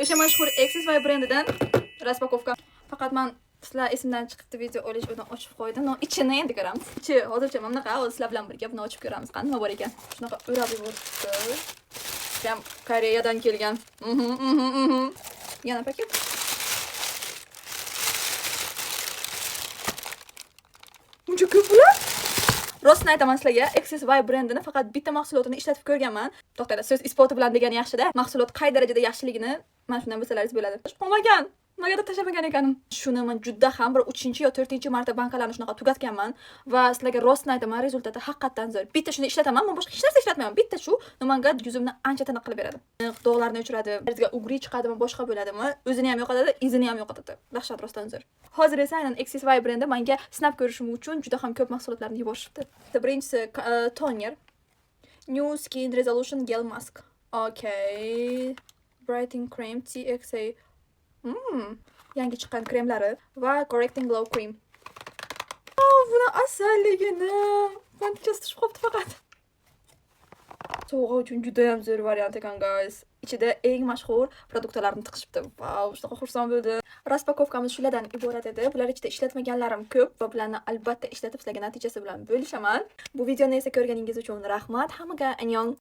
O'sha mashhur XSY brendidan распаковка. Faqat man, sizlar, esimdan chiqibdi video olish, uni ochib qo'ydim. Но, ichini endi ko'ramiz. Ichi hozircha mana bunaqa, hozir sizlar bilan birga buni ochib ko'ramiz. Qani, nima bor ekan? Shunaqa o'rab yuboribdi. Прям Koreyadan kelgan. Yana paket. Buncha ko'p bular? Rostini aytaman sizlarga, XSY brendini faqat bitta mahsulotini ishlatib ko'rganman. To'xtanglar, so'z isboti bilan degani yaxshida. Mahsulot qay darajada yaxshiligini mana shundan bilsalaringiz bo'ladi. Qolmagan. Nimagadir tashlamagan ekanim. Shuni men juda ham bir 3 yo 4 marta bankalarni shunaqa tugatganman va sizlarga rostini aytaman, результат i haqiqatdan zo'r. Bitta shuni ishlataman, men boshqa hech narsa ishlatmayman. Bitta shu manga yuzimni ancha tiniq qilib beradi. Dog'larni o'chiradi, yuzga угри chiqadimi, boshqa bo'ladimi, o'zini ham yo'qotadi, izini ham yo'qotadi. Dahshat, rostdan zo'r. Hozir esa aynan XSY brendi menga sinab ko'rishim uchun juda ham ko'p mahsulotlarni yuborishibdi. Birinchisi toner. New Skin Resolution Gel Mask. Okay. Brightening Cream TXA. Yangi chiqqan kremlari va Correcting Glow Cream. Oh, buni asalligini. Bantichasi tushib qolibdi faqat. Sovg'a uchun juda ham zo'r variant ekan, guys. Ichida eng mashhur produktlarni tiqishibdi. Vau, shunaqa xursand bo'ldim. Распаковка miz shulardan iborat edi. Bular ichida ishlatmaganlarim ko'p va bularni albatta ishlatib, sizlarga natijasi bilan bo'lishaman. Bu videoni esa ko'rganingiz uchun rahmat. Hammaga annyeong.